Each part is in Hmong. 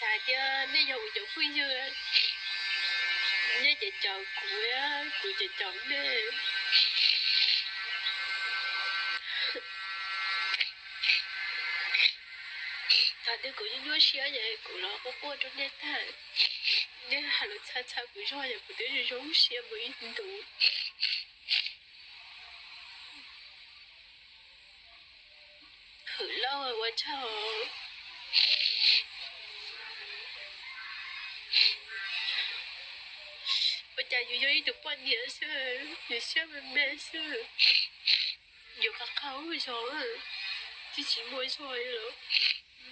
Hais tias nej yog kuv cov phooj ywg, nej ces caum kuv, kuv ces caum nej. Thaum twg kuv nyuaj nyuaj siab ces kuv los quaj quaj rau nej tag. Nej hais lus txhawj txhawj kuv zog ces kuv twb zoo zoo siab mus ib ntus. Hwm Lauj ua tsaug. Ua cas yus yog ib tug poj niam xwb, yus siab me me xwb, yus qab qab zog, tsis tsis muaj zog li lawm,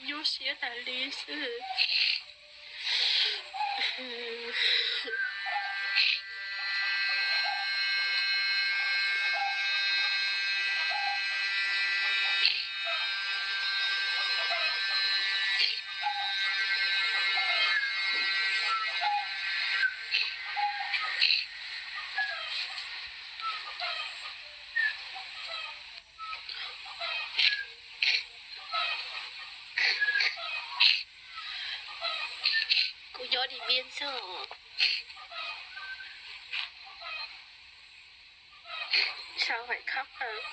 nyuaj siab tas li xwb. Kuv nyob Dim Npiaj Ntxawg, sau hais khab kawg.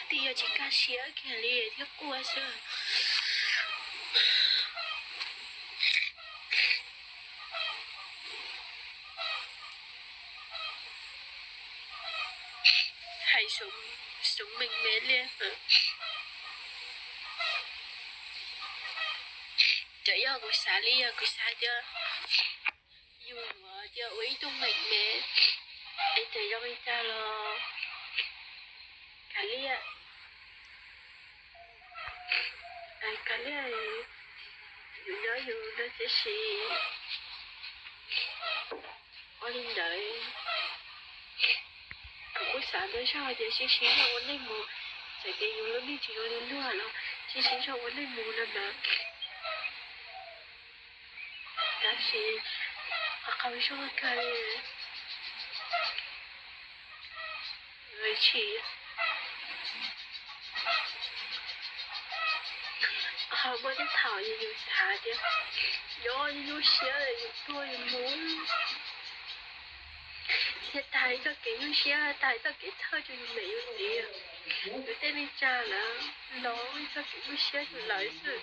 Twb yog tsis kaj siab kiag li thiab quaj xwb. Hais xov meej me li, txawm yog kuv xav li yog kuv xav tias yus yuav tias ua ib tug meej me es txawm zoo li cas los kav liam, kav liam, yus nyob yus no tib si. Ua li ntawd, kuv kuj xav ntau zog tias sib sib zog ua neej mus, txawm tias yus lub neej tsis zoo li luag los sib sib zog ua neej mus no mas. Tab sis qhov qaug zog kawg li, tsis ho muaj tej thaum yus xav tias nyob nyuaj siab yus tuag yus mus, thiaj tag ib txoj kev nyuaj siab, tag ib txoj kev txhawj rau yus niam yus txiv, yus tej neej tsa lawm, los ib txoj kev nyuaj siab rau lawv xwb.